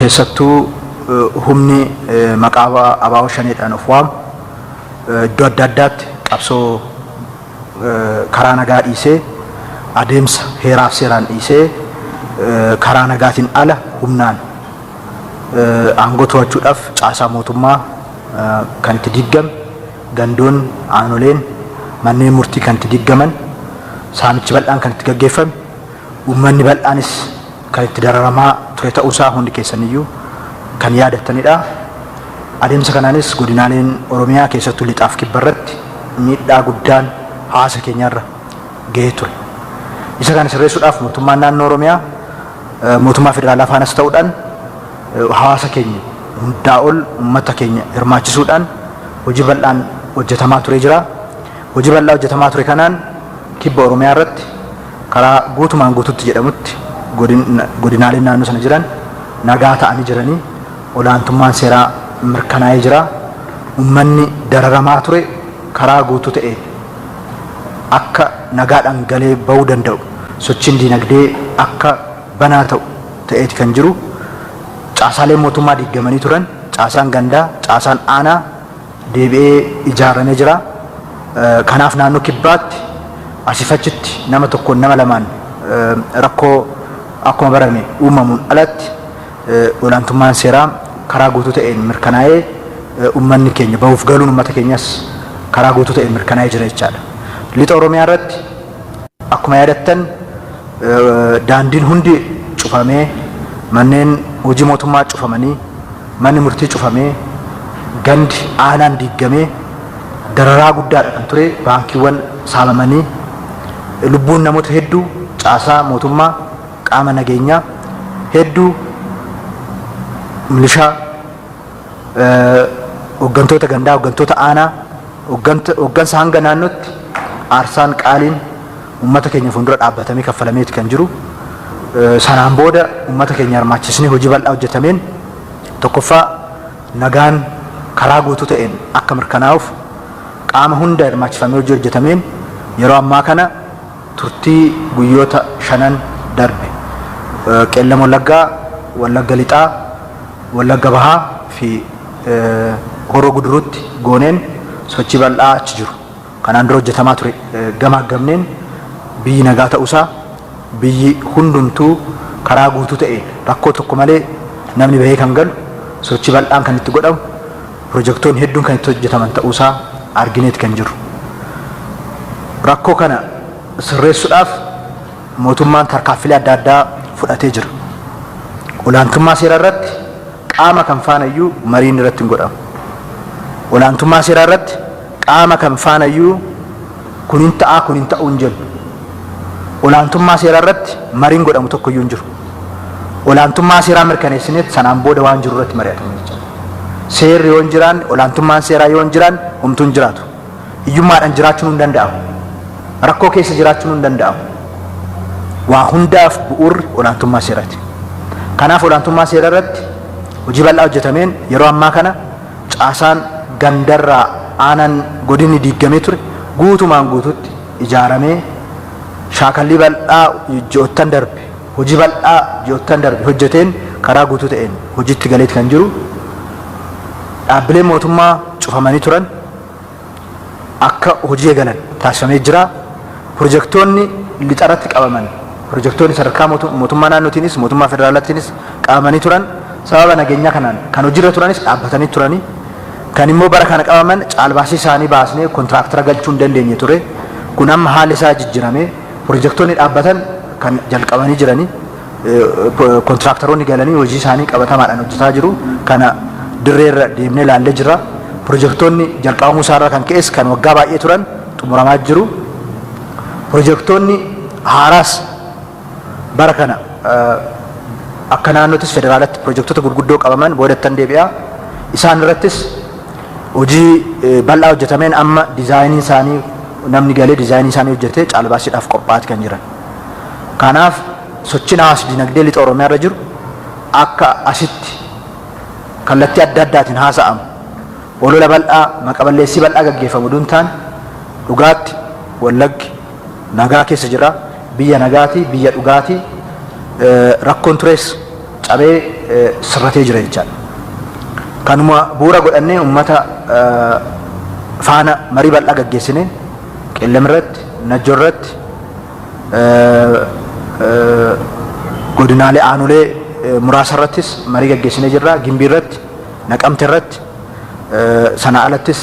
Keessattuu humni maqaa ABO Shaneedhaan of waamu iddoo adda addaatti qabsoo karaa nagaa dhiisee, adeemsa heeraaf seeraan dhiisee, karaa nagaatiin ala humnaan aangoo to'achuudhaaf caasaa mootummaa kan itti diiggame, gandoon, aanoleen, manneen murtii kan itti diiggaman, saamichi bal'aan kan itti gaggeeffame, uummanni bal'aanis kan itti dararamaa ture ta'uusaa hundi keessaniyyuu kan yaadattanidha. Adeemsa kanaanis godinaaleen Oromiyaa keessattuu lixaaf kibba irratti miidhaa guddaan hawaasa keenyarra gahee ture. Isa kana sirreessuudhaaf mootummaan naannoo Oromiyaa mootummaa federaalaa faanas ta'uudhaan hawaasa keenya hundaa ol uummata keenya hirmaachisuudhaan hojii bal'aan hojjetamaa ture jira. Hojii bal'aa hojjetamaa ture kanaan kibba Oromiyaa irratti karaa guutumaan guututti jedhamutti godinaaleen naannoo sana jiran nagaa ta'anii jiranii, olaantummaan seeraa mirkanaa'ee jira. Uummanni dararamaa ture karaa guutuu ta'een akka nagaadhaan galee bahuu danda'u, sochiin diinagdee akka banaa ta'u ta'eeti kan jiru. Caasaaleen mootummaa diigamanii turan, caasaan gandaa, caasaan aanaa deebi'ee ijaaramee jira. Kanaaf naannoo kibbaatti asiif achitti nama tokkoon nama lamaan rakkoo akkuma barame uumamuun alatti olaantummaan seeraa karaa guutuu ta'een mirkanaa'ee, uummanni keenya bahuuf galuun uummata keenyas karaa guutuu ta'een mirkanaa'ee jira jechaadha. Lixa Oromiyaa irratti akkuma yaadattan daandiin hundi cufamee, manneen hojii mootummaa cufamanii, manni murtii cufamee, gandi aanaan diigamee dararaa guddaadha kan ture. Baankiiwwan saamamanii, lubbuun namoota hedduu, caasaa mootummaa, qaama nageenyaa hedduu, milishaa, hooggantoota gandaa, hooggantoota aanaa, hooggansa hanga naannootti aarsaan qaaliin uummata keenya fuuldura dhaabbatamee kaffalameeti kan jiru. Sanaan booda uummata keenya hirmaachisnee hojii bal'aa hojjetameen tokkoffaa nagaan karaa guutuu ta'een akka mirkanaa'uuf qaama hunda hirmaachifamee hojii hojjetameen yeroo ammaa kana turtii guyyoota shanan darbe Qeellam Wallaggaa, Wallagga Lixaa, Wallagga Bahaa fi Horoo Guduruutti gooneen sochii bal'aa achi jiru. Kanaan dura hojjetamaa ture gamaaggamneen biyyi nagaa ta'uusaa, biyyi hundumtuu karaa guutuu ta'een rakkoo tokko malee namni bahee kan galu, sochii bal'aan kan itti godhamu, pirojektoonni hedduun kan itti hojjetaman ta'uusaa argineeti kan jiru. Rakkoo kana sirreessuudhaaf mootummaan tarkaanfilee adda addaa fudhatee jira. Olaantummaa seeraa irratti qaama kan faanayyuu mariin irratti hin godhamu. Olaantummaa seeraa irratti qaama kan faanayyuu kun hin ta'aa, kun hin ta'uu hin jennu. Olaantummaa seeraa irratti mariin godhamu tokkoyyuu hin jiru. Olaantummaa seeraa mirkaneessineet sanaan booda waan jiru irratti mari'atamu jechuudha. Seerri yoo hin jiraanne, olaantummaan seeraa yoo hin jiraanne, homtuu hin jiraatu. Hiyyummaadhaan jiraachuun hin danda'amu. Rakkoo keessa jiraachuun hin danda'amu. Waa hundaaf bu'uurri olaantummaa seeraati. Kanaaf olaantummaa seeraa irratti hojii bal'aa hojjetameen yeroo ammaa kana caasaan gandarraa aanaan godinni diigamee ture guutumaan guututti ijaaramee, shaakallii bal'aa ji'oottan darbe, hojii bal'aa ji'oottan darbe hojjeteen karaa guutuu ta'een hojiitti galeeti kan jiru. Dhaabbileen mootummaa cufamanii turan akka hojii eegalan taasifamee jira. Pirojektoonni lixarratti qabaman, pirojektoonni sadarkaa mootummaa naannootiinis mootummaa federaalaatiinis qabamanii turan, sababa nageenyaa kanaan kan hojiirra turanis dhaabbatanii turanii, kan immoo bara kana qabaman caalbaasii isaanii baasnee kontiraaktara galchuu hin dandeenye ture. Kun amma haalli isaa jijjiiramee pirojektoonni dhaabbatan kan jalqabanii jiranii, kontiraaktaroonni galanii hojii isaanii qabatamaadhaan hojjetaa jiru. Kana dirreerra deemnee ilaallee jirra. Pirojektoonni jalqabamuu isaarraa kan ka'es kan waggaa baay'ee turan xumuramaa jiru. Pirojektoonni haaraas bara kana akka naannootis federaalatti pirojektoota gurguddoo qabaman boodattan deebi'a. Isaan irrattis hojii bal'aa hojjetameen amma diizaayiniin isaanii namni galee diizaayinii isaanii hojjetee caalbaasiidhaaf qophaa'aati kan jiran. Kanaaf sochiin hawaas dinagdee lixa Oromiyaa irra jiru akka asitti kallattii adda addaatiin haasa'amu, olola bal'aa, maqaballeessii bal'aa gaggeeffamu duun taane, dhugaatti Wallaggi nagaa keessa jira. Biyya nagaati, biyya dhugaati. Rakkoon tures cabee sirratee jira jechaadha. Kanuma bu'uura godhannee uummata faana marii bal'aa gaggeessine Qellem irratti, Najjoo irratti, godinaalee aanolee muraasa irrattis marii gaggeessinee jirra. Gimbii irratti, Naqamte irratti, sana alattis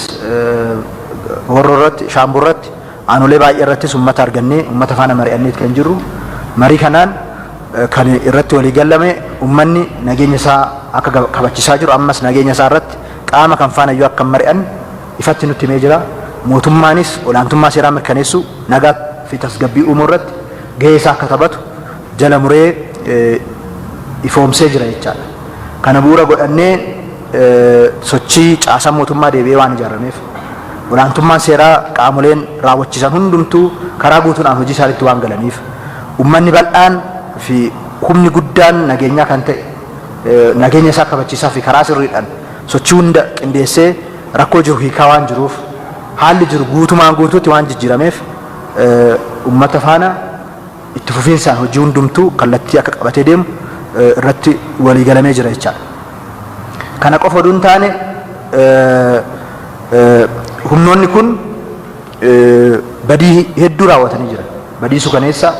Horroo irratti, Shaambuu irratti, aanolee baay'ee irrattis uummata argannee uummata faana mari'anneet kan jirru. Marii kanaan kan irratti walii galame uummanni nageenya isaa akka kabachiisaa jiru, ammas nageenya isaa irratti qaama kan faana iyyuu akka hin mari'anne ifatti nutti himee jira. Mootummaanis olaantummaa seeraa mirkaneessuu, nagaa fi tasgabbii uumuu irratti gahee isaa akka taphatu jala muree ifoomsee jira jechaadha. Kana bu'uura godhannee sochii caasaan mootummaa deebi'ee waan ijaarameef, olaantummaan seeraa qaamoleen raawwachiisan hundumtuu karaa guutuudhaan hojii isaaniitti waan galaniif, uummanni bal'aan fi humni guddaan nageenyaa kan ta'e nageenya isaa kabachiisaa fi karaa sirriidhaan sochii hunda qindeessee rakkoo jiru hiikaa waan jiruuf, haalli jiru guutumaan guutuutti waan jijjiirameef, uummata faana itti fufiinsaan hojii hundumtuu kallattii akka qabatee deemu irratti walii galamee jira jechaadha. Kana qofa oduu hin taane, humnoonni kun badii hedduu raawwatanii jiran. Badii sukaneessaa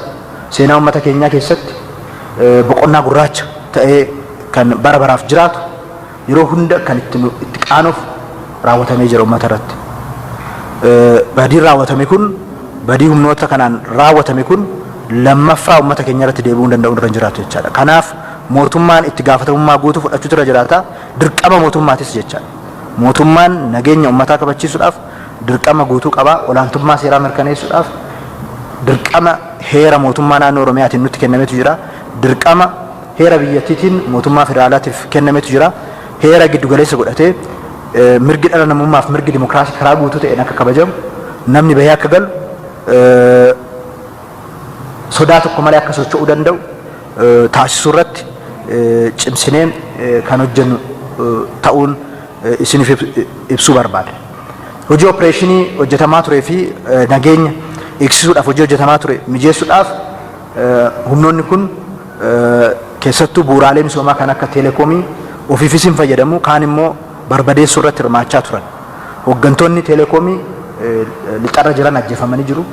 seenaa uummata keenyaa keessatti boqonnaa gurraacha ta'ee kan bara baraaf jiraatu, yeroo hunda kan itti qaanuuf raawwatamee jira uummata irratti. Badiin raawwatame kun, badii humnoota kanaan raawwatame kun, lammaffaa uummata keenya irratti deebi'uu hin danda'u, irra hin jiraatu jechaadha. Kanaaf mootummaan itti gaafatamummaa guutuu fudhachuutu irra jiraata. Dirqama mootummaatis jechaadha. Mootummaan nageenya uummataa kabachiisuudhaaf dirqama guutuu qaba. Olaantummaa seeraa mirkaneessuudhaaf dirqama heera mootummaa naannoo Oromiyaatiin nutti kennametu jira. Dirqama heera biyyattiitiin mootummaa federaalaatiif kennametu jira. Heera giddugaleessa godhatee mirgi dhala namummaaf mirgi dimokiraasii karaa guutuu ta'een akka kabajamu, namni bahee akka galu, sodaa tokko malee akka socho'uu danda'u taasisuu irratti cimsinee kan hojjennu ta'uun isiniif ibsuu barbaada. Hojii opereeshinii hojjetamaa turee fi nageenya eegsisuudhaaf hojii hojjetamaa ture mijeessuudhaaf humnoonni kun keessattuu bu'uuraalee misoomaa kan akka teelekoomii ofiifis hin fayyadamu, kaan immoo barbadeessuu irratti hirmaachaa turan. Hooggantoonni teelekoomii lixarra jiran ajjeefamanii jiru.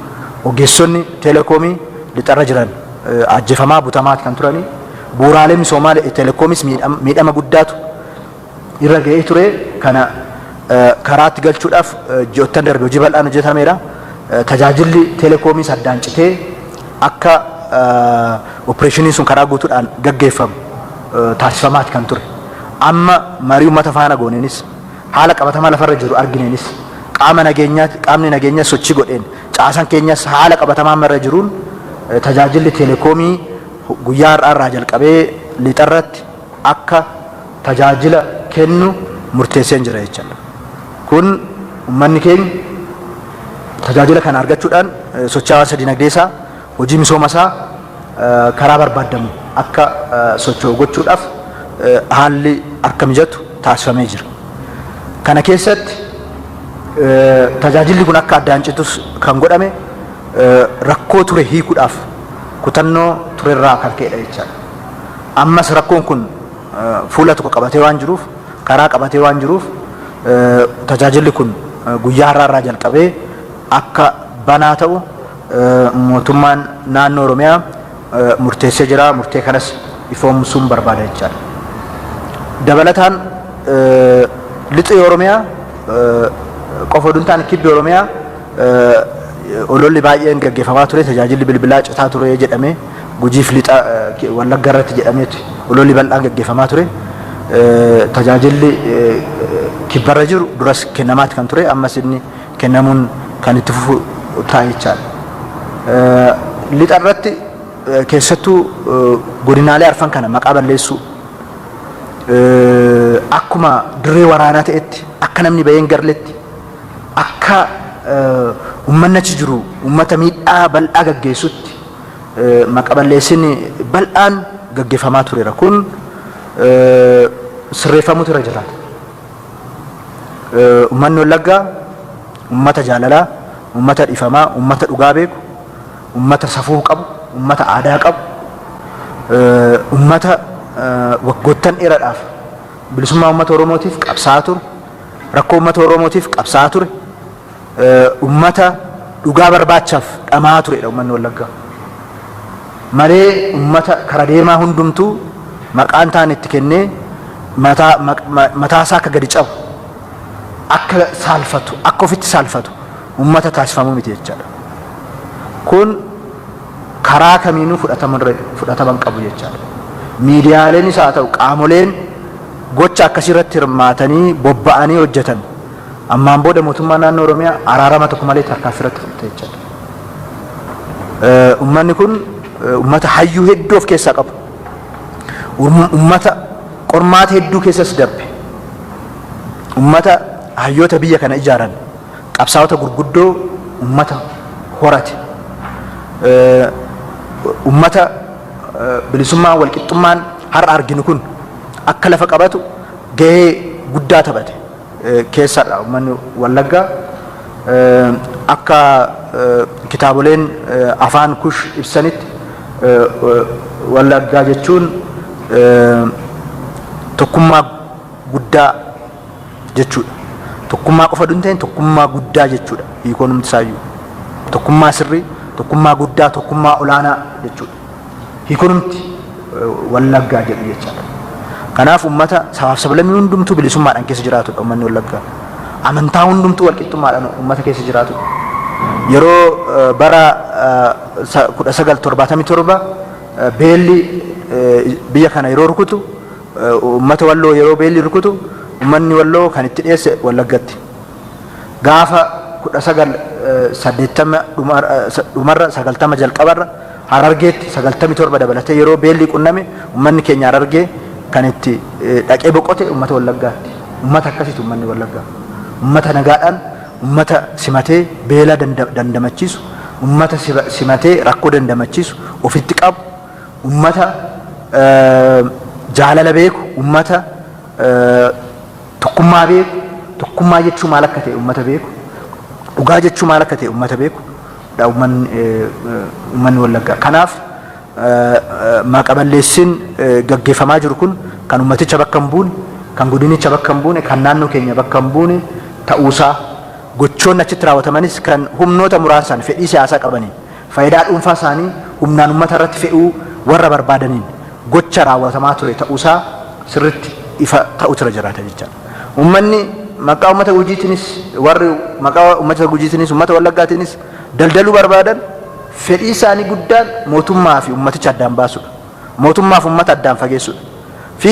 Ogeessonni teelekoomii lixarra jiran ajjeefamaa butamaa kan turanii. Bu'uuraalee misoomaa teelekoomis miidhama guddaatu irra ga'ee ture. Kana karaatti galchuudhaaf ji'oottan darbe hojii bal'aan hojjetameera. Tajaajilli teelekoomiis addaan citee akka opereeshiniin sun karaa guutuudhaan gaggeeffamu taasifamaati kan ture. Amma marii uummata faana gooneenis, haala qabatamaa lafarra jiru argineenis, qaama nageenyaa qaamni nageenyaa sochii godheen, caasaan keenyas haala qabatamaa amma irra jiruun tajaajilli teelekoomii guyyaa har'aa irraa jalqabee lixarratti akka tajaajila kennu murteesseen jira jechaadha. Kun uummanni keenya tajaajila kana argachuudhaan sochii hawaasa dinagdee isaa, hojii misooma isaa karaa barbaadamu akka socho'u gochuudhaaf haalli akka mijatu taasifamee jira. Kana keessatti tajaajilli kun akka addaan citus kan godhame rakkoo ture hiikuudhaaf kutannoo turerraa kan ka'edha jechaadha. Ammas rakkoon kun fuula tokko qabatee waan jiruuf, karaa qabatee waan jiruuf, tajaajilli kun guyyaa har'aa irraa jalqabee akka banaa ta'u mootummaan naannoo Oromiyaa murteessee jira. Murtee kanas ifoomsuun barbaada jechaadha. Dabalataan lixi Oromiyaa qofa oduu hin taane, kibbi Oromiyaa ololli baay'een gaggeeffamaa ture, tajaajilli bilbilaa citaa ture jedhamee, Gujiif lixa Wallagga irratti jedhameeti ololli bal'aan gaggeeffamaa ture. Tajaajilli kibbarra jiru duras kennamaati kan ture, ammas inni kennamuun kan itti fufu ta'a jechaadha. Lixa irratti keessattuu godinaalee arfan kana maqaa balleessuu, akkuma dirree waraanaa ta'etti, akka namni bahee hin galletti, akka uummanni achi jiru uummata miidhaa bal'aa gaggeessutti maqa balleessin bal'aan gaggeeffamaa tureera. Kun sirreeffamuutu irra jiraata. Uummanni Wallaggaa uummata jaalalaa, uummata dhiifamaa, uummata dhugaa beeku, uummata safuu qabu, uummata aadaa qabu, uummata waggoottan dheeraadhaaf bilisummaa uummata Oromootiif qabsaa'aa ture, rakkoo uummata Oromootiif qabsaa'aa ture, uummata dhugaa barbaachaaf dhama'aa turedha uummanni Wallaggaa. Malee uummata kara deemaa hundumtuu maqaan ta'an itti kennee mataasaa akka gadi cabu, akka saalfatu, akka ofitti saalfatu uummata taasifamuu miti jechaadha. Kun karaa kamiinuu fudhatama hin qabu jechaadha. Miidiyaaleenis haa ta'u qaamoleen gocha akkasii irratti hirmaatanii bobba'anii hojjetan ammaan booda mootummaa naannoo Oromiyaa araarama tokko malee tarkaanfii irratti fudhata jechaadha. Uummanni kun uummata hayyuu hedduu of keessaa qabu. Uummata qormaata hedduu keessas darbe. Uummata hayyoota biyya kana ijaaran, qabsaa'ota gurguddoo uummata horate. Uummata bilisummaan walqixxummaan har'a arginu kun akka lafa qabatu gahee guddaa taphate keessadha uummanni Wallaggaa. Akka kitaaboleen afaan Kush ibsanitti, Wallaggaa jechuun tokkummaa guddaa jechuudha. Tokkummaa qofa hin ta'in, tokkummaa guddaa jechuudha hiikoon isaayyuu. Tokkummaa sirrii, tokkummaa guddaa, tokkummaa olaanaa jechuudha. Hiikoonumti Wallaggaa jedhu jechaadha. Kanaaf uummata sabaaf sablammii hundumtuu bilisummaadhaan keessa jiraatudha uummanni Wallaggaa. Amantaa hundumtuu walqixxummaadhaan uummata keessa jiraatudha. Yeroo bara 1977 beelli biyya kana yeroo rukutu, uummata Walloo yeroo beelli rukutu, uummanni Walloo kan itti dhiyeesse Wallaggatti. Gaafa 1980 dhumarra, 90 jalqabarra Harargeetti 97 dabalatee yeroo beelli qunname, uummanni keenya Harargee kan itti dhaqee boqote uummata Wallaggaatti. Uummata akkasiiti uummanni Wallaggaa. Uummata nagaadhaan uummata simatee beela dandamachiisu, uummata simatee rakkoo dandamachiisu, ofitti qabu, uummata jaalala beeku, uummata tokkummaa beeku, tokkummaa jechuu maal akka ta'e uummata beeku, dhugaa jechuu maal akka ta'e uummata beeku dha uummanni Wallaggaa. Kanaaf maqa balleessiin gaggeeffamaa jiru kun kan uummaticha bakka hin buune, kan godinicha bakka hin buune, kan naannoo keenya bakka hin buune ta'uusaa, gochoonni achitti raawwatamanis kan humnoota muraasaan fedhii siyaasaa qabaniin faayidaa dhuunfaa isaanii humnaan uummata irratti fe'uu warra barbaadaniin gocha raawwatamaa ture ta'uusaa sirritti ifa ta'utu irra jiraata jechaadha. Uummanni maqaa uummata Gujiitiinis, warri maqaa uummata Gujiitiinis uummata Wallaggaatiinis daldaluu barbaadan, fedhii isaanii guddaan mootummaa fi uummaticha addaan baasudha. Mootummaa fi uummata addaan fageessudha. Fi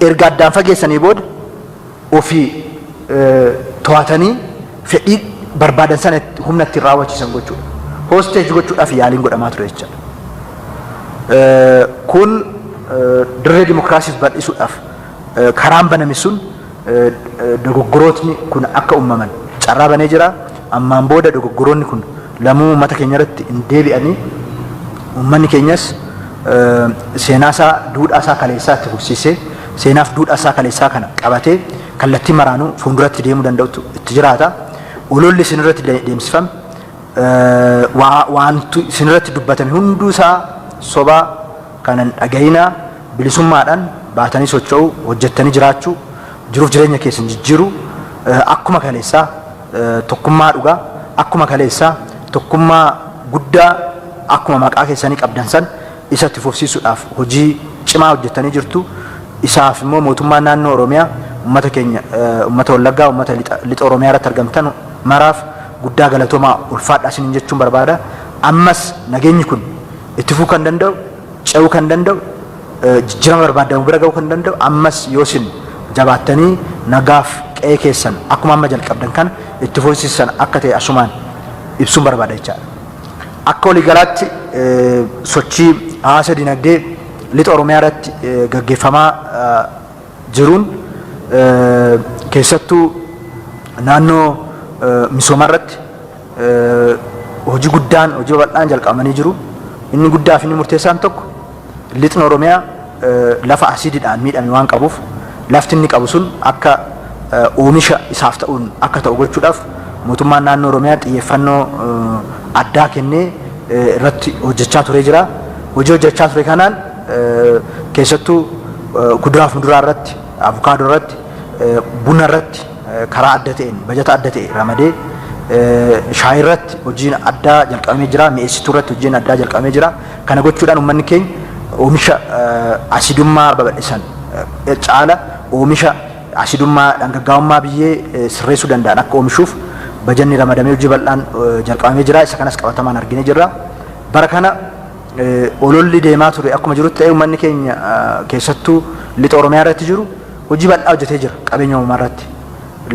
erga addaan fageessanii booda ofii to'atanii fedhii barbaadan sana humna ittiin raawwachiisan gochuudha. Hostage gochuudhaaf yaaliin godhamaa ture jechaadha. Kun dirree dimokiraasiif bal'isuudhaaf karaan baname sun dogoggorootni kun akka uumaman carraa banee jira. Ammaan booda dogoggoroonni kun lamuu uummata keenya irratti hin deebi'anii, uummanni keenyas seenaa isaa, duudhaa isaa kaleessaa itti fufsiisee, seenaaf duudhaa isaa kaleessaa kana qabatee kallattii maraanuu fuulduratti deemuu danda'utu itti jiraata. Ololli isin irratti deemsifame, waantu isin irratti dubbatame hunduu isaa sobaa kanan dhagayinaa. Bilisummaadhaan baatanii socho'uu, hojjettanii jiraachuu, jiruuf jireenya keessan jijjiiruu, akkuma kaleessaa tokkummaa dhugaa, akkuma kaleessaa tokkummaa guddaa, akkuma maqaa keessanii qabdan san isa itti fufsiisuudhaaf hojii cimaa hojjettanii jirtu. Isaaf immoo mootummaan naannoo Oromiyaa uummata keenya, uummata Wallaggaa, uummata lixa Oromiyaa irratti argamtan maraaf guddaa galatoomaa, ulfaadhaa isiniin jechuun barbaada. Ammas nageenyi kun itti fufuu kan danda'u, ce'uu kan danda'u, jijjiirama barbaadamu bira ga'uu kan danda'u ammas yoo isin jabaattanii nagaaf qe'ee keessan akkuma amma jalqabdan kana itti fufsiisan akka ta'e asumaan ibsuun barbaada jechaadha. Akka waliigalaatti sochii hawaasa dinagdee lixa Oromiyaa irratti gaggeeffamaa jiruun, keessattuu naannoo misoomaa irratti hojii guddaan, hojii babal'aan jalqabamanii jiru. Inni guddaa fi inni murteessaan tokko, lixni Oromiyaa lafa asiidiidhaan miidhame waan qabuuf, lafti inni qabu sun akka oomisha isaaf ta'uun akka ta'u gochuudhaaf mootummaan naannoo Oromiyaa xiyyeeffannoo addaa kennee irratti hojjechaa turee jira. Hojii hojjechaa ture kanaan keessattuu Kuduraa fi muduraa irratti, avukaadoo irratti, buna irratti karaa adda ta'een bajata adda ta'e ramadee, shaayii irratti hojiin addaa jalqabamee jira, mi'eessituu irratti hojiin addaa jalqabamee jira. Kana gochuudhaan uummanni keenya oomisha asidummaa babal'isan caala oomisha asidummaa dhangaggaa'ummaa biyyee sirreessuu danda'an akka oomishuuf bajanni ramadamee hojii bal'aan jalqabamee jira. Isa kanas qabatamaan arginee jirra. Bara kana ololli deemaa ture akkuma jirutti ta'ee, uummanni keenya keessattuu Lixa Oromiyaa irratti jiru hojii bal'aa hojjetee jira qabeenya uumamaa irratti.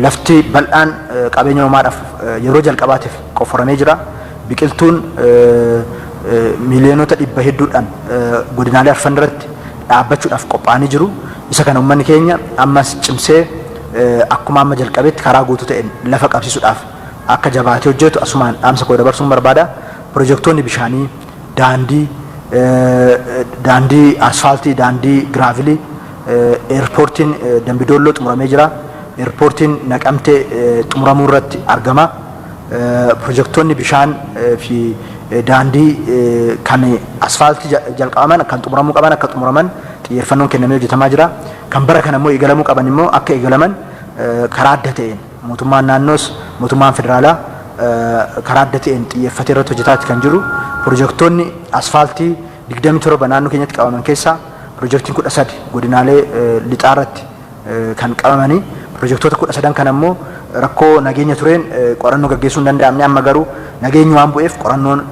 Lafti bal'aan qabeenya uumamaadhaaf yeroo jalqabaatiif qofforamee jira. Biqiltuun miiliyoonota dhibba hedduudhaan godinaalee arfan irratti dhaabbachuudhaaf qophaa'anii jiru. Isa kana uummanni keenya ammas cimsee akkuma amma jalqabetti karaa guutuu ta'een lafa qabsiisuudhaaf akka jabaatee hojjetu asumaan dhaamsa koo dabarsuun barbaada. Pirojektoonni bishaanii, daandii, daandii asfaaltii, daandii giraavilii, eerpoortiin Dambidolloo xumuramee jira. Eerpoortiin Naqamtee xumuramuu irratti argama. Pirojektoonni bishaan fi daandii kan asfaaltii jalqabaman, kan xumuramuu qaban akka xumuraman xiyyeeffannoon kennamee hojjetamaa jira. Kan bara kana immoo eegalamuu qaban immoo akka eegalaman karaa adda ta'een mootummaan naannoos mootummaan federaalaa karaa adda ta'een xiyyeeffatee irratti hojjetaati kan jiru. Pirojektoonni asfaaltii 27 naannoo keenyatti qabaman keessaa pirojektiin 13 godinaalee lixaa irratti kan qabamanii, pirojektoota 13 kana immoo rakkoo nageenya tureen qorannoo gaggeessuu hin danda'amne. Amma garuu nageenyi waan bu'eef qorannoon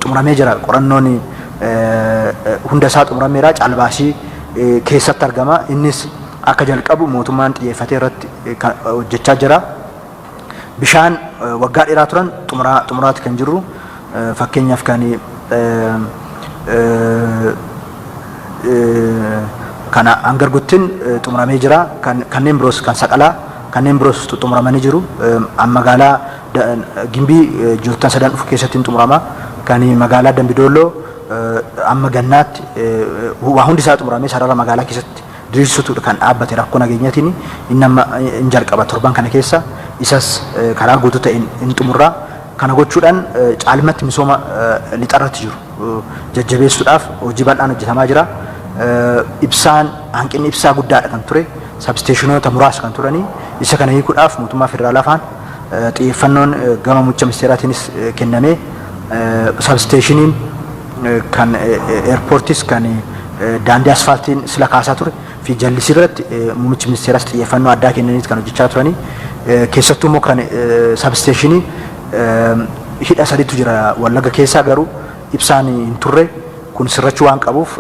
xumuramee jira. Qorannoon hunda isaa xumurameera, caalbaasii keessatti argama. Innis akka jalqabu mootummaan xiyyeeffatee irratti hojjechaa jira. Bishaan waggaa dheeraa turan xumuraati kan jirru. Fakkeenyaaf kan kana Hangarguttiin xumuramee jira. Kanneen biroos, kan Saqalaa, kanneen biroos xumuramanii jiru. Magaalaa Gimbii ji'oottan sadan dhufu keessatti hin xumurama. Kan magaalaa Dambidolloo amma gannaatti waa hundi isaa xumuramee sarara magaalaa keessatti diriirsuutu kan dhaabbate rakkoo nageenyatiin. Inni amma hin jalqaba torban kana keessa, isas karaa guutuu ta'een hin xumurra. Kana gochuudhaan caalmatti misooma lixarratti jiru jajjabeessuudhaaf hojii bal'aan hojjetamaa jira. Ibsaan, hanqinni ibsaa guddaadha kan ture. Sabsteeshinoota muraasa kan turanii, isa kana hiikuudhaaf mootummaa federaalaa faan xiyyeeffannoon gama muummicha ministeeraatiinis kennamee, sabsteeshiniin kan eerpoortis, kan daandii asfaaltiin sila kaasaa ture fi jallisii irratti muummichi ministeeraas xiyyeeffannoo addaa kennaniit kan hojjechaa turanii. Keessattuu immoo kan sabsteeshinii hidha sadiitu jira Wallagga keessaa, garuu ibsaan hin turre. Kun sirrachuu waan qabuuf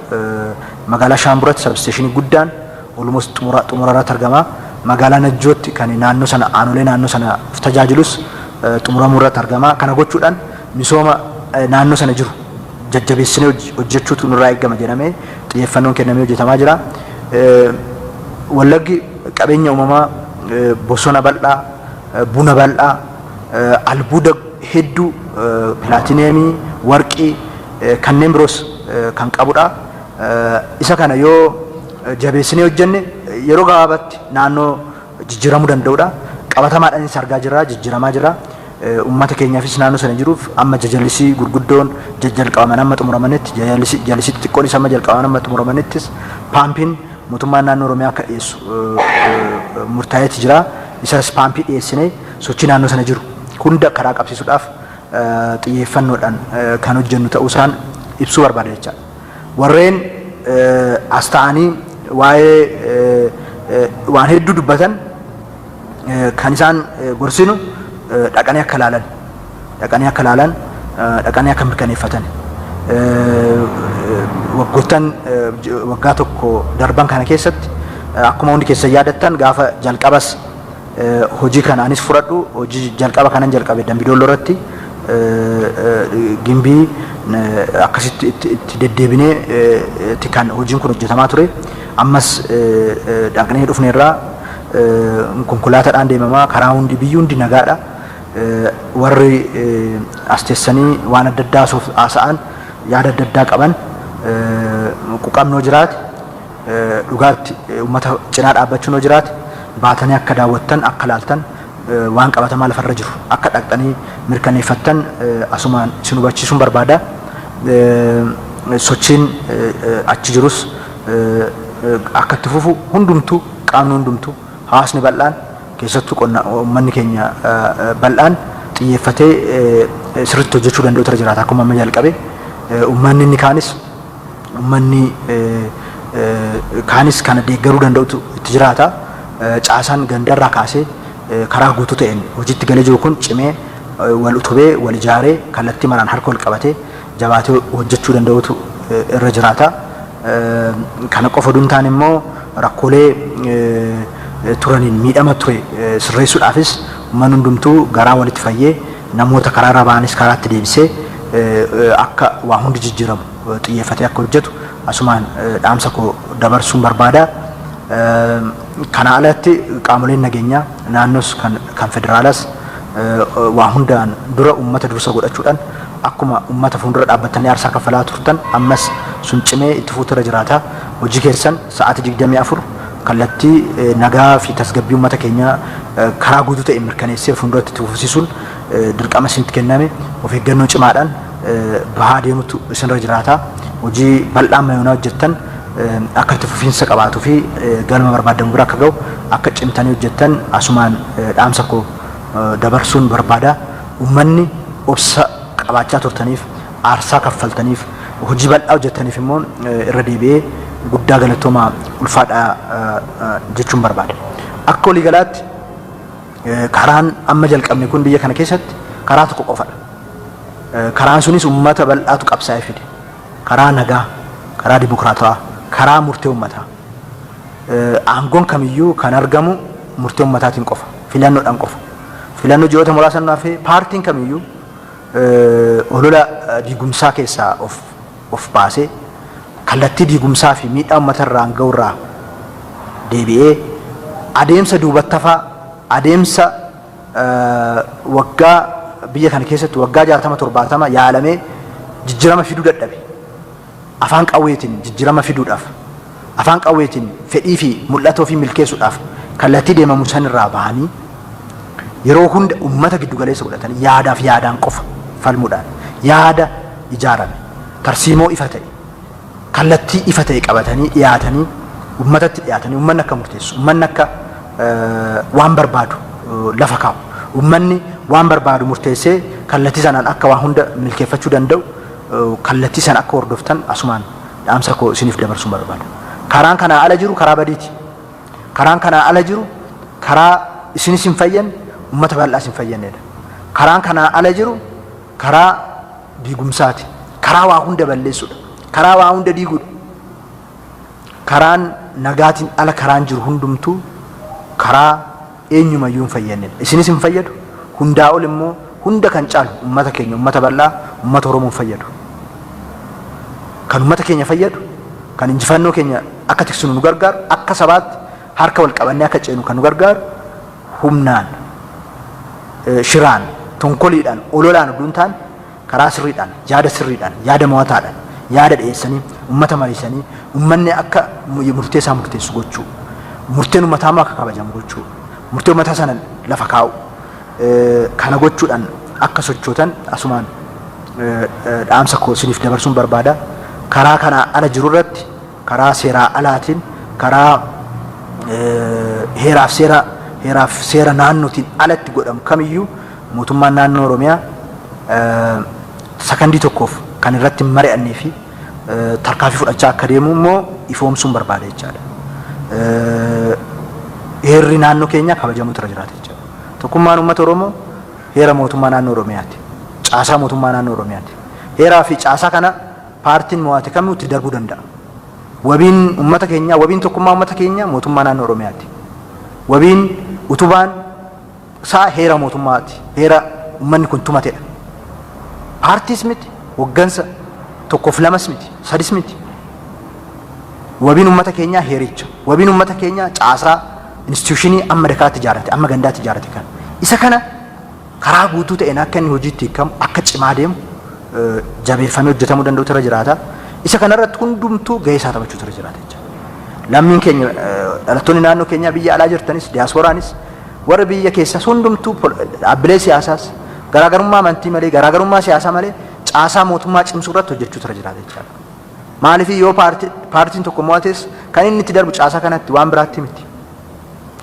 magaalaa Shaamburatti sabsteeshinii guddaan almost xumura irratti argama. Magaalaa Najjootti kan naannoo sana, aanolee naannoo sana tajaajilus xumuramuu irratti argama. Kana gochuudhaan misooma naannoo sana jiru jajjabeessinee hojjechuutu nurraa eegama jedhamee xiyyeeffannoon kennamee hojjetamaa jira. Wallaggi qabeenya uumamaa bosona bal'aa, buna bal'aa, albuuda hedduu, pilaatineemii, warqii, kanneen biroos kan qabudha. Isa kana yoo jabeessinee hojjenne yeroo gabaabaatti naannoo jijjiiramuu danda'udha. Qabatamaadhaanis argaa jirra, jijjiiramaa jira. Uummata keenyaafis naannoo sana jiruuf amma jajallisii gurguddoon jalqabaman amma xumuramanitti, jallisii xixiqqoonis amma jalqabaman amma xumuramanittis, paampiin mootummaan naannoo Oromiyaa akka dhiyeessu murtaa'eeti jira. Isas paampii dhiyeessinee sochii naannoo sana jiru hunda karaa qabsiisuudhaaf xiyyeeffannoodhaan kan hojjennu ta'uu isaan ibsuu barbaada jechaadha. Warreen as ta'anii waa'ee waan hedduu dubbatan kan isaan gorsinu dhaqanii akka ilaalan, dhaqanii akka ilaalan, dhaqanii akka mirkaneeffatan. Waggoottan waggaa tokko darban kana keessatti, akkuma hundi keessan yaadattan, gaafa jalqabas hojii kana anis fudhadhu, hojii jalqaba kanan jalqabe Dambidolloo irratti, Gimbii, akkasitti itti deddeebinee itti kan hojiin kun hojjetamaa ture. Ammas dhaqnee dhufneerraa, konkolaataadhaan deemamaa, karaa hundi, biyyi hundi nagaadha. Warri as teessanii waan adda addaa haasa'an, yaada adda addaa qaban, quqamnoo jiraate, dhugaatti uummata cinaa dhaabbachuun yoo jiraate, baatanii akka daawwattan, akka laaltan, waan qabatamaa lafarra jiru akka dhaqxanii mirkaneeffattan asumaan isin hubachiisuun barbaada. Sochiin achi jirus akka itti fufu hundumtuu, qaamni hundumtuu, hawaasni bal'aan, keessattuu qonna uummanni keenya bal'aan xiyyeeffatee sirriitti hojjechuu danda'utu irra jiraata. Akkuma amma jalqabe uummanni inni kaanis, uummanni kaanis kana deeggaruu danda'utu itti jiraata. Caasaan gandarraa kaasee karaa guutuu ta'een hojiitti galee jiru kun cimee, wal utubee, wal ijaaree, kallattii maraan harka wal qabatee jabaatee hojjechuu danda'utu irra jiraata. Kana qofa osoo hin taane immoo rakkoolee turaniin miidhama ture sirreessuudhaafis uummanni hundumtuu garaa walitti fayyee, namoota karaarra ba'anis karaatti deebisee, akka waa hundi jijjiiramu xiyyeeffatee akka hojjetu asumaan dhaamsa koo dabarsuun barbaada. Kana alatti qaamoleen nageenyaa naannoos kan federaalaas waa hundaan dura uummata dursa godhachuudhaan, akkuma uummata fuuldura dhaabbatanii aarsaa kaffalaa turtan, ammas sun cimee itti fufuutu irra jiraata. Hojii keessan sa'aatii 24 kallattii nagaa fi tasgabbii uummata keenyaa karaa guutuu ta'e mirkaneessee fuulduratti itti fufsiisuun dirqama isinitti kenname of eeggannoo cimaadhaan bahaa deemutu isinirra jiraata. Hojii bal'aa mayoonaa hojjettan akka itti fufiinsa qabaatuu fi galma barbaadamu bira akka ga'u akka cimtanii hojjettan asumaan dhaamsa koo dabarsuun barbaada. Uummanni obsa qabaachaa turtaniif, aarsaa kaffaltaniif, hojii bal'aa hojjettaniif immoo irra deebi'ee guddaa galatoomaa, ulfaadhaa jechuun barbaada. Akka waliigalaatti karaan amma jalqabne kun biyya kana keessatti karaa tokko qofadha. Karaan sunis uummata bal'aatu qabsaa'ee fide. Karaa nagaa, karaa dimokiraatawaa, karaa murtee uummataa. Aangoon kamiyyuu kan argamu murtee uummataatiin qofa, filannoodhaan qofa. Filannoo ji'oota muraasa nu hafee, paartiin kamiyyuu olola diigumsaa keessaa of baasee, kallattii diigumsaa fi miidhaa uummatarraan ga'urraa deebi'ee, adeemsa duubattafaa, adeemsa waggaa biyya kana keessatti waggaa 60 70 yaalamee jijjiirama fiduu dadhabe, afaan qawweetiin jijjiirama fiduudhaaf, afaan qawweetiin fedhii fi mul'ata ofii milkeessuudhaaf kallattii deemamu sanirraa bahanii, yeroo hunda ummata giddugaleessa godhatanii, yaadaaf yaadaan qofa falmuudhaan, yaada ijaarame, tarsiimoo ifa ta'e, kallattii ifa ta'e qabatanii dhiyaatanii, ummatatti dhiyaatanii, ummanni akka murteessu, ummanni akka waan barbaadu lafa kaa'u, ummanni waan barbaadu murteessee kallattii sanaan akka waa hunda milkeeffachuu danda'u, kallattii sana akka hordoftan asumaan dhaamsa koo isiniif dabarsuun barbaada. Karaan kanaa ala jiru karaa badiiti. Karaan kanaa ala jiru karaa isinis hin fayyanne, ummata bal'aas hin fayyannedha. Karaan kanaa ala jiru karaa diigumsaati. Karaa waa hunda balleessuudha. Karaa waa hunda diiguudha. Karaan nagaatiin ala karaan jiru hundumtuu karaa eenyumayyuu hin fayyannedha. Isinis hin fayyadu. Hundaa ol immoo, hunda kan caalu, ummata keenya, ummata bal'aa, ummata Oromoo hin fayyadu. Kan ummata keenya fayyadu, kan injifannoo keenya akka tiksinu nu gargaaru, akka sabaatti harka wal qabannee akka ceenu kan nu gargaaru, humnaan, shiraan, tonkoliidhaan, ololaan oduu hin taane, karaa sirriidhaan, yaada sirriidhaan, yaada mo'ataadhaan, yaada dhiyeessanii, ummata mariisanii, ummanni akka murtee isaa murteessu gochuu, murteen ummataa immoo akka kabajamu gochuu, murtee ummataa sana lafa kaa'u, kana gochuudhaan akka sochootan asumaan dhaamsa koo isiniif dabarsuun barbaada. Karaa kanaa ala jiru irratti, karaa seeraa alaatiin, karaa heeraaf seera naannootiin alatti godhamu kamiyyuu mootummaan naannoo Oromiyaa sakandii tokkoof kan irratti hin mari'annee fi tarkaanfii fudhachaa akka deemu immoo ifoomsuun barbaada jechaadha. Heerri naannoo keenyaa kabajamuutu irra jiraata jechaadha. Tokkummaan uummata Oromoo heera mootummaa naannoo Oromiyaati. Caasaa mootummaa naannoo Oromiyaati. Heeraa fi caasaa kana paartiin mo'ate kamuu itti darbuu danda'a. Wabiin uummata keenyaa, wabiin tokkummaa uummata keenyaa mootummaa naannoo Oromiyaati. Wabiin utubaan isaa heera mootummaati. Heera uummanni kun tumatedha. Paartiis miti, hoggansa tokkoof lamas miti, sadis miti. Wabiin uummata keenyaa heericha. Wabiin uummata keenyaa caasaa institution amma dakaatti ijaarate, amma gandaatti ijaarate kana. Isa kana karaa guutuu ta'een akka inni hojiitti hiikamu, akka cimaa deemu, jabeeffamee hojjetamuu danda'utu irra jiraata. Isa kanarratti hundumtuu gahee isaa taphachuutu irra jiraata jechuudha. Lammiin keenya, dhalattoonni naannoo keenyaa biyya alaa jirtanis, diyaaspooraanis, warri biyya keessas hundumtuu, dhaabbilee siyaasaas, garaagarummaa amantii malee, garaagarummaa siyaasaa malee, caasaa mootummaa cimsuu irratti hojjechuutu irra jiraata jechaadha. Maaliif yoo paartiin tokko mo'ates kan inni itti darbu caasaa kanatti, waan biraatti miti.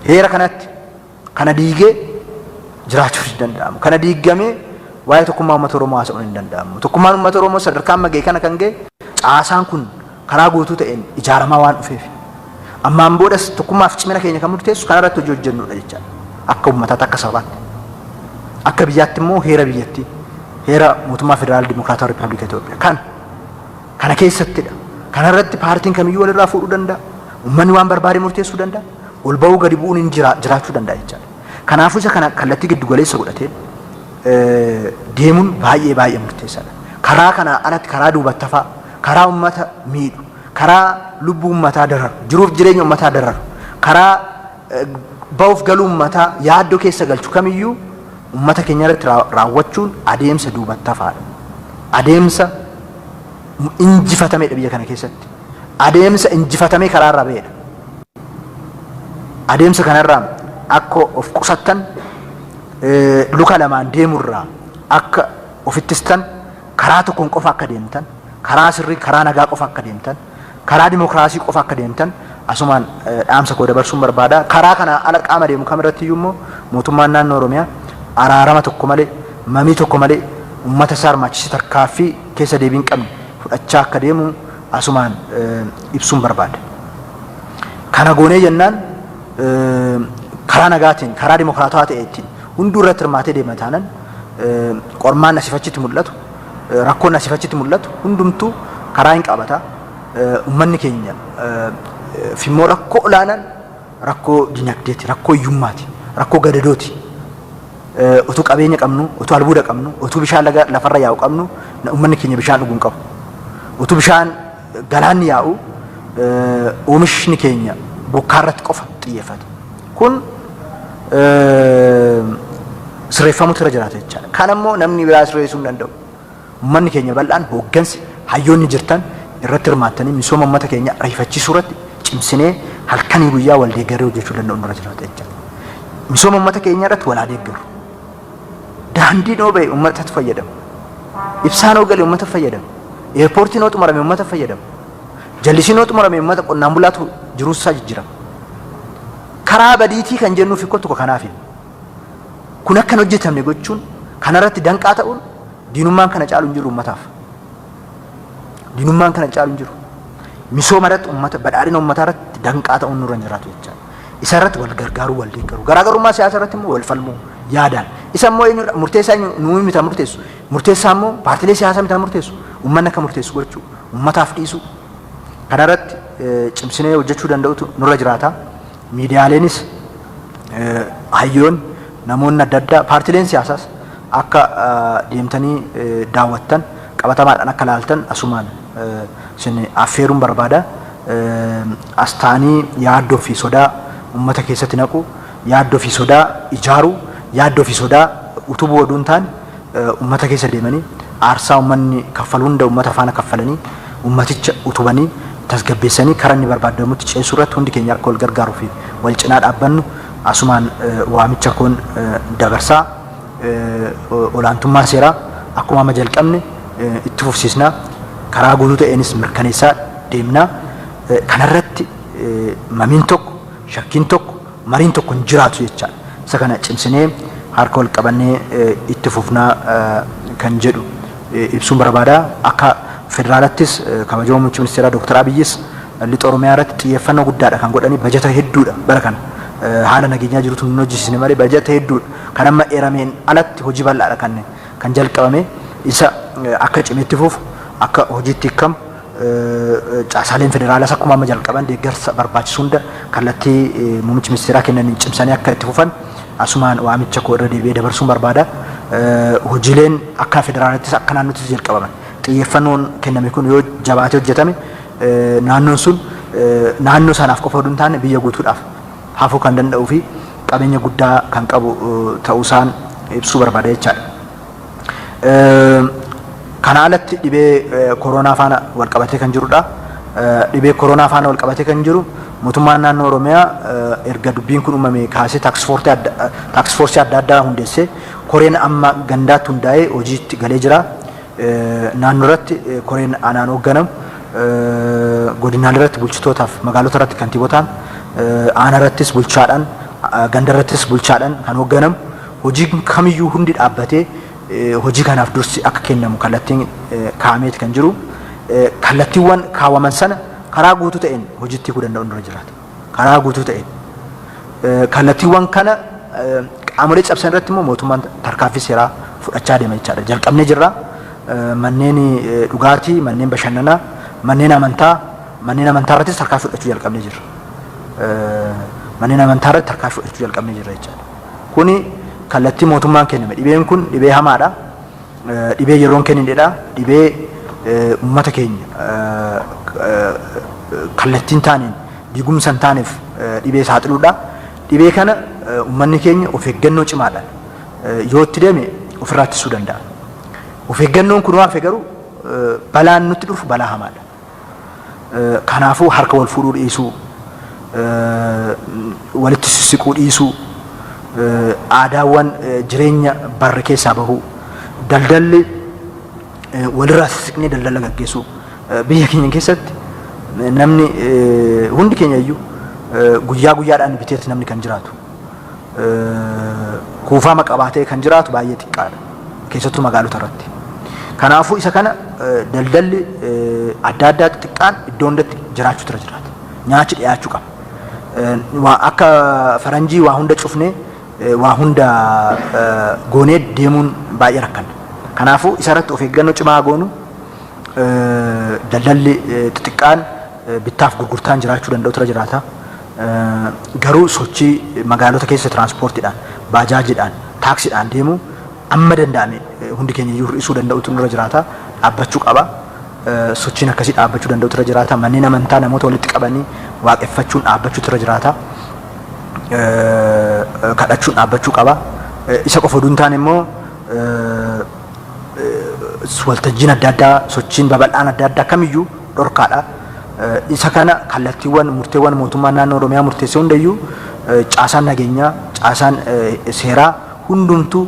Heera kanatti kana diigee jiraachuu hin danda'amu. Kana diigamee waa'ee tokkummaa uummata Oromoo haasa'uun hin danda'amu. Tokkummaan uummata Oromoo sadarkaa amma ga'e kana kan ga'e caasaan kun karaa guutuu ta'een ijaaramaa waan dhufeef. Ammaan boodas tokkummaaf cimina keenya kan murteessu kanarratti hojii hojjennudha jechaadha. Akka uummataatti, akka sabaatti. Akka biyyaatti immoo heera biyyattii, heera mootummaa Federaal Dimokiraatawaa Riippaabilika Itoophiyaa kana keessattidha. Kanarratti paartiin kamiyyuu walirraa fuudhuu danda'a. Uummanni waan barbaade murteessuu danda'a. Ol ba'uu gadi bu'uun hin jiraachuu danda'a jechaadha. Kanaafuu isa kana kallattii giddu galeessa godhatee deemuun baay'ee baay'ee murteessaadha. Karaa kanaa alatti karaa duubattafaa, karaa uummata miidhu, karaa lubbuu uummataa dararu, jiruuf jireenya uummataa dararu, karaa ba'uuf galuu uummataa yaaddoo keessa galchu kamiyyuu uummata keenya irratti raawwachuun adeemsa duubattafaadha. Adeemsa injifatamedha biyya kana keessatti. Adeemsa injifatamee karaarra ba'edha. Adeemsa kanarraa akka of qusattan, luka lamaan deemurraa akka ofittistan, karaa tokkoon qofa akka deemtan, karaa sirrii, karaa nagaa qofa akka deemtan, karaa dimokiraasii qofa akka deemtan asumaan dhaamsa koo dabarsuun barbaada. Karaa kana ala qaama deemu kamirratti iyyuu immoo mootummaan naannoo Oromiyaa araarama tokko malee, mamii tokko malee uummata isaa hirmaachisee tarkaaffii keessa deebii hin qabne fudhachaa akka deemu asumaan ibsuun barbaada. Kana goonee jennaan, karaa nagaatiin, karaa dimokiraatawaa ta'eetiin hunduu irratti hirmaatee deema taanan, qormaan asii achitti mul'atu, rakkoon asii achitti mul'atu hundumtuu karaa hin qabata. Uummanni keenya immoo rakkoo olaanaan rakkoo dinagdeeti, rakkoo hiyyummaati, rakkoo gadadooti. Utuu qabeenya qabnu, utuu albuuda qabnu, utuu bishaan laga lafarra yaa'u qabnu, uummanni keenya bishaan dhuguu hin qabu. Utuu bishaan galaanni yaa'u, oomishni keenya bokkaa irratti qofa xiyyeeffata. Kun sirreeffamutu irra jiraata jechaadha. Kan ammoo namni biraa sirreessuu hin danda'u. Uummanni keenya bal'aan, hooggansi, hayyoonni jirtan irratti hirmaattanii misooma uummata keenya ariifachiisuu irratti cimsinee halkanii guyyaa wal deeggarree hojjechuu danda'u nurra jiraata jechaadha. Misooma uummata keenya irratti wal haa deeggaru. Daandiin yoo ba'e uummatatu fayyadama. Ibsaan yoo gale uummata fayyadama. Eerpoortiin yoo xumurame uummata fayyadama. Jallisiin yoo xumurame uummata qonnaan bulaatu jiruusaa jijjiirama. Karaa badiitii kan jennuuf ikkoo tokko kanaafi. Kun akka hin hojjetamne gochuun, kanarratti danqaa ta'uun, diinummaan kana caalu hin jiru uummataaf. Diinummaan kana caalu hin jiru. Misooma irratti, uummata, badhaadhina uummataa irratti danqaa ta'uun nurra hin jiraatu jechaadha. Isa irratti wal gargaaruu, wal deeggaruu. Garaagarummaa siyaasa irratti immoo wal falmuu yaadaan. Isa immoo eenyudha? Murteessaa eenyu nuyi miti murteessu. Murteessaa immoo paartiilee siyaasaa miti murteessu. Uummanni akka murteessu gochuu, uummataaf dhiisuu. Kana irratti cimsinee hojjechuu danda'utu nurra jiraata. Miidiyaaleenis, hayyoonni, namoonni adda addaa, paartiileen siyaasaas akka deemtanii daawwattan, qabatamaadhaan akka laaltan asumaan isin affeeruun barbaada. As ta'anii yaaddoo fi sodaa uummata keessatti naqu, yaaddoo fi sodaa ijaaruu, yaaddoo fi sodaa utubuu oduu hin taane, uummata keessa deemanii aarsaa uummanni kaffalu hunda uummata faana kaffalanii, uummaticha utubanii, tasgabbeessanii karaa inni barbaadamutti ceesuu irratti hundi keenya akka wal gargaaruu fi wal cinaa dhaabbannu asumaan waamicha koon dabarsaa. Olaantummaa seeraa akkuma amma jalqabne itti fufsiisnaa, karaa guutuu ta'eenis mirkaneessaa deemnaa. Kanarratti mamiin tokko, shakkiin tokko, mariin tokko hin jiraatu jechaadha. Isa kana cimsinee harka wal qabannee itti fufnaa kan jedhu ibsuun barbaada. Akka federaalattis kabajamoo muummichi ministeeraa Dr. Abiyyis lixa Oromiyaa irratti xiyyeeffannoo guddaadha kan godhanii, bajata hedduudha bara kana. Haala nageenyaa jirutu nun hojjisiisne malee bajata hedduudha. Kan amma eerameen alatti hojii bal'aadha kan jalqabame. Isa akka cimeetti fufu, akka hojiitti hiikamu, caasaaleen federaalaas akkuma amma jalqaban deeggarsa barbaachisu hunda kallattii muummichi ministeeraa kennaniin cimsanii akka itti fufan asumaan waamicha koo irra deebi'ee dabarsuun barbaada. Hojiileen akka federaalattis akka naannottis jalqabaman, xiyyeeffannoon kenname kun yoo jabaatee hojjetame, naannoon sun naannoo sanaaf qofa oduu hin taane biyya guutuudhaaf hafuu kan danda'uu fi qabeenya guddaa kan qabu ta'uusaan ibsuu barbaada jechaadha. Kana alatti dhibee koronaa faana wal qabatee kan jirudha. Dhibee koronaa faana wal qabatee kan jiru, mootummaan naannoo Oromiyaa erga dubbiin kun uumame kaasee task force adda addaa hundeessee, koreen amma gandaatti hundaa'ee hojiitti galee jira. Naannoo irratti koreen anaan hoogganamu Godinaalee irratti bulchitootaaf, magaalota irratti kantiibotaan, aanaa irrattis bulchaadhaan, ganda irrattis bulchaadhaan kan hoogganamu hojiin kamiyyuu hundi dhaabbatee hojii kanaaf dursi akka kennamu kallattiin kaa'ameeti kan jiru. Kallattiiwwan kaawwaman sana karaa guutuu ta'een hojiitti hiikuu danda'u dura jiraata. Karaa guutuu ta'een. Kallattiiwwan kana qaamolee cabsan irratti immoo mootummaan tarkaanfii seeraa fudhachaa deema jechaadha. Jalqabnee jirra. Manneen dhugaatii, manneen bashannanaa, manneen amantaa, manneen amantaa irrattis tarkaanfii fudhachuu jalqabnee jirra. Manneen amantaa irratti tarkaanfii fudhachuu jalqabnee jirra jechaadha. Kuni kallattii mootummaan kenname. Dhibeen kun dhibee hamaadha. Dhibee yeroon kenninedha. Dhibee uummata keenya kallattiin taaneen diigumsa hin taaneef dhibee saaxiluudha. Dhibee kana uummanni keenya of eeggannoo cimaadhaan yoo itti deeme ofirraa ittisuu danda'a. Of eeggannoon kun hafe garuu balaan nutti dhufu balaa hamaadha. Kanaafuu harka wal fuudhuu dhiisuu, walitti sissiquu dhiisuu, aadaawwan jireenya barre keessaa bahuu, daldalli walirraa sissiqnee daldala gaggeessuu. Biyya keenya keessatti namni hundi keenya iyyuu guyyaa guyyaadhaan biteetti namni kan jiraatu. Kuufama qabaatee kan jiraatu baay'ee xiqqaadha. Keessattuu magaalota irratti. Kanaafuu isa kana daldalli adda addaa xixiqqaan iddoo hundatti jiraachuutu irra jiraata. Nyaachi dhiyaachuu qaba. Akka faranjii waa hunda cufnee waa hunda goonee deemuun baay'ee rakkanna. Kanaafuu isa irratti of eeggannoo cimaa goonu, daldalli xixiqqaan bittaaf gurgurtaan jiraachuu danda'utu irra jiraata. Garuu sochii magaalota keessa tiraanspoortiidhaan, baajaajiidhaan, taaksiidhaan deemu amma danda'ame hundi keenya iyyuu hir'isuu danda'utu nurra jiraata. Dhaabbachuu qaba. Sochiin akkasii dhaabbachuu danda'utu irra jiraata. Manneen amantaa namoota walitti qabanii waaqeffachuun dhaabbachuutu irra jiraata. Kadhachuun dhaabbachuu qaba. Isa qofa oduu hin taane immoo waltajjiin adda addaa, sochiin babal'aan adda addaa kamiyyuu dhorkaadha. Isa kana kallattiiwwan murteewwan mootummaan naannoo Oromiyaa murteesse hundayyuu caasaan nageenyaa, caasaan seeraa hundumtuu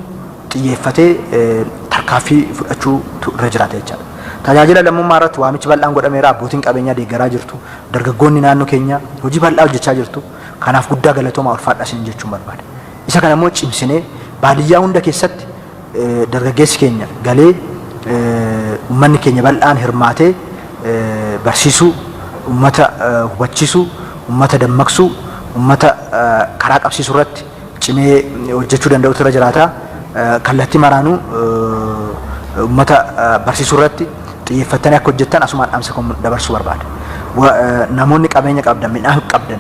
xiyyeeffatee tarkaanfii fudhachuutu irra jiraata jechaadha. Tajaajila lammummaa irratti waamichi bal'aan godhameera. Abbootiin qabeenyaa deeggaraa jirtu. Dargaggoonni naannoo keenyaa hojii bal'aa hojjechaa jirtu. Kanaaf guddaa galatoomaa, ulfaadhaa isin jechuun barbaada. Isa kana immoo cimsinee baadiyyaa hunda keessatti dargaggeessi keenya galee, uummanni keenya bal'aan hirmaatee barsiisuu, uummata hubachiisuu, uummata dammaqsuu, uummata karaa qabsiisuu irratti cimee hojjechuu danda'utu irra jiraata. Kallattii maraanuu uummata barsiisuu irratti xiyyeeffattanii akka hojjettan asumaan dhaamsa koo dabarsuu barbaada. Namoonni qabeenya qabdan, midhaan qabdan,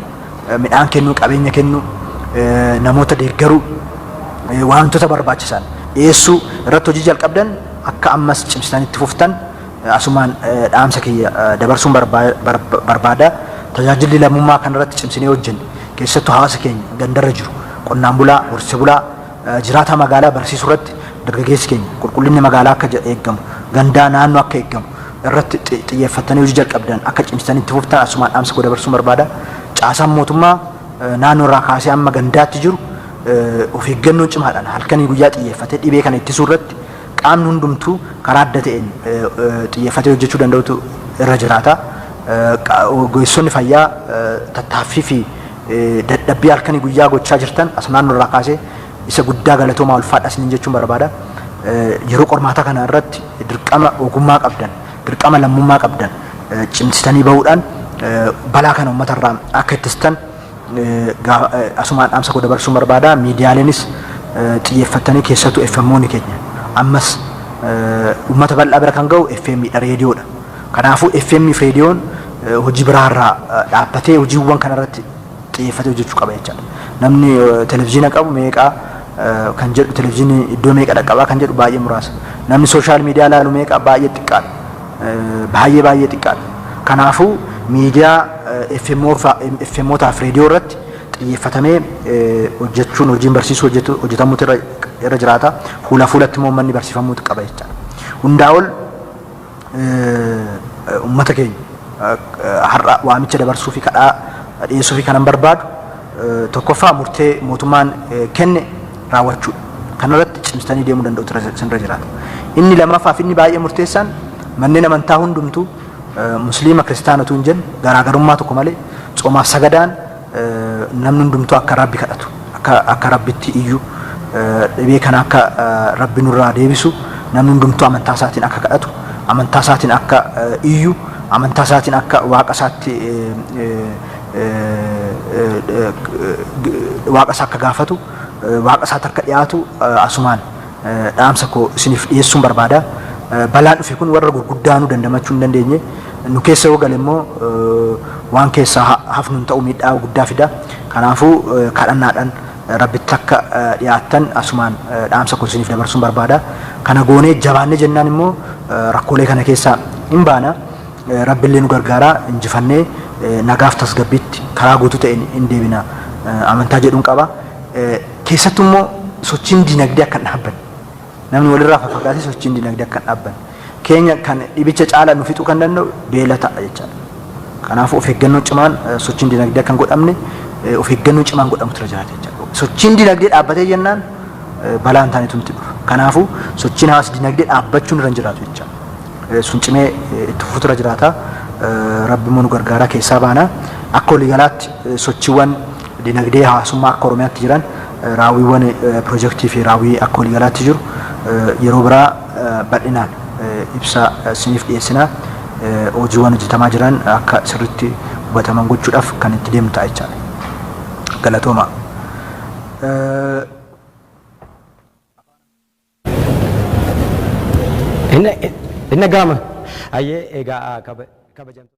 midhaan kennuu, qabeenya kennuu, namoota deeggaruu, wantoota barbaachisan dhiyeessuu irratti hojii jalqabdan akka ammas cimsitanii itti fuftan asumaan dhaamsa kiyya dabarsuun barbaada. Tajaajilli lammummaa kanarratti cimsinee hojjenne, keessattuu hawaasa keenya gandarra jiru, qonnaan bulaa, horsiise bulaa, jiraataa magaalaa barsiisuu irratti, dargaggeessi keenya qulqullinni magaalaa akka eeggamu, gandaa naannoo akka eeggamu irratti xiyyeeffattanii hojii jalqabdan akka cimsitanii itti fuftan asumaan dhaamsa koo dabarsuun barbaada. Caasaan mootummaa naannoo irraa kaasee amma gandaatti jiru of eeggannoo cimaadhaan halkanii guyyaa xiyyeeffatee dhibee kana ittisuu irratti qaamni hundumtuu karaa adda ta'een xiyyeeffatee hojjechuu danda'utu irra jiraata. Ogeessonni fayyaa tattaaffii fi dadhabbii halkanii guyyaa gochaa jirtan as naannoo irraa kaasee isa guddaa galatoomaa, ulfaadhaa isiniin jechuun barbaada. Yeroo qormaataa kana irratti dirqama ogummaa qabdan, dirqama lammummaa qabdan cimsitanii bahuudhaan balaa kana uummatarraa akka ittistan asumaan dhaamsa koo dabarsuun barbaada. Miidiyaaleenis xiyyeeffattanii, keessattuu FMOonni keenya, ammas uummata bal'aa bira kan gahu FM dha, reediyoodha. Kanaafuu FM fi reediyoon hojii biraarraa dhaabbatee hojiiwwan kanarratti xiyyeeffatee hojjechuu qaba jechaadha. Namni televizyiina qabu meeqaa kan jedhu, televizyiinii iddoo meeqa dhaqqabaa kan jedhu baay'ee muraasa. Namni social media laalu meeqa? Baay'ee xiqqaadha. Baay'ee baay'ee xiqqaadha. Kanaafuu miidiyaa FMOtaaf reediyoo irratti xiyyeeffatamee hojjechuun, hojiin barsiisuu hojjetamuutu irra jiraata. Fuula fuulatti immoo uummanni barsiifamuutu qaba jechaadha. Hundaa ol uummata keenya har'a waamicha dabarsuu fi kadhaa dhiyeessuu fi kanan barbaadu, tokkoffaa murtee mootummaan kenne raawwachuudha. Kanarratti cimsitanii deemuu danda'u sinirra jiraata. Inni lammaffaa fi inni baay'ee murteessaan manneen amantaa hundumtuu Musliima, Kiristaana utuu hin jenne, garaagarummaa tokko malee tsoomaaf sagadaan namni hundumtuu akka Rabbi kadhatu, akka Rabbitti iyyu, dhibee kana akka Rabbi nurraa deebisu namni hundumtuu amantaa isaatiin akka kadhatu, amantaa isaatiin akka iyyu, amantaa isaatiin akka Waaqa isaatti Waaqa isaa akka gaafatu, Waaqa isaatti akka dhiyaatu asumaan dhaamsa koo isiniif dhiyeessuun barbaada. Balaan dhufe kun warra gurguddaanuu dandamachuu hin dandeenye. Nu keessa yoo gale immoo waan keessaa hafnu hin ta'u, miidhaa guddaa fida. Kanaafuu kadhannaadhaan Rabbitti akka dhiyaattan asumaan dhaamsa koo isiniif dabarsuun barbaada. Kana goonee jabaannee jennaan immoo rakkoolee kana keessaa hin baana. Rabbillee nu gargaara, injifannee nagaaf tasgabbiitti karaa guutuu ta'een hin deebina amantaa jedhuun qaba. Keessattuu immoo sochiin dinagdee akka hin dhaabbanne. Namni walirraa faffagaatee sochiin dinagdee akka hin dhaabbanne. Keenya kan dhibicha caala nu fixuu kan danda'u beela ta'a jechaadha. Kanaafuu of eeggannoo cimaan sochiin dinagdee akka hin godhamne of eeggannoo cimaan godhamutu irra jiraata jechaadha. Sochiin dinagdee dhaabbatee jennaan balaan taanetu nutti dhufa. Kanaafuu sochiin hawaas dinagdee dhaabbachuun irra hin jiraatu jechaadha. Sun cimee itti fufuutu irra jiraata. Rabbi immoo nu gargaaraa, keessaa baana. Akka waliigalaatti sochiiwwan dinagdee hawaasummaa akka Oromiyaatti jiran, raawwiiwwan pirojektii fi raawwii akka waliigalaatti jiru yeroo biraa bal'inaan ibsa isiniif dhiyeessina. Hojiiwwan hojjetamaa jiran akka sirriitti hubataman gochuudhaaf kan itti deemnu ta'a jechaadha. Galatooma. Hin dhaga'ama. Hayyee, egaa kabajamtoota.